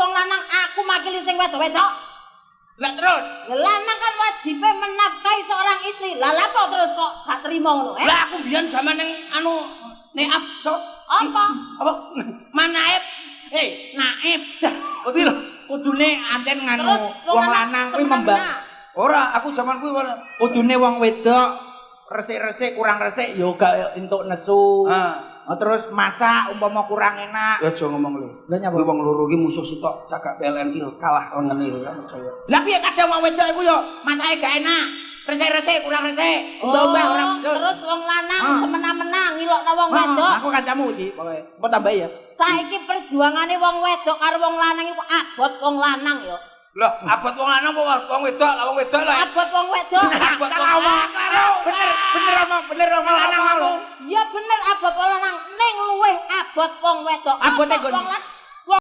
wong lanang, aku makili sing wedok-wedok. Lah terus, Lah lanang kan wajibe menafkahi seorang istri. Lah lapo terus kok gak terima ngono, eh? Lah aku biyen jaman ning anu nek ap so Apa? Apa? Manaib. Eh, naib. Kuwi lho. Kudune anten nganu Terus wong lanang kuwi membang. Ora, aku jaman kuwi ora. Kudune wong wedok resik-resik kurang resik ya gak entuk nesu. Ah. Oh, terus masak umpama kurang enak. Ya aja ngomong lho. Lah nyapa? Kuwi wong loro iki musuh sitok cagak PLN ki kalah lengene ya percaya. Lah piye kadang wong wedok iku ya masake gak enak. Resik-resik kurang resik. Oh, Umbah-umbah ora. Terus wong lanang Ah. semena-mena ngilokno wong Ah, wedok. aku kancamu iki pokoke. Apa tambahi ya? Saiki perjuangane wong wedok karo wong lanang iku abot wong lanang ya. Lah, abot wong lanang apa wong wedok? Lah wong wedok lah. Abot wong wedok. Abot wong lanang. Bener, bener omong, bener omong lanang Aku. aku. Ya bener abot wong lanang, ning luwih abot wong wedok. Abote Apa nggon- wong lanang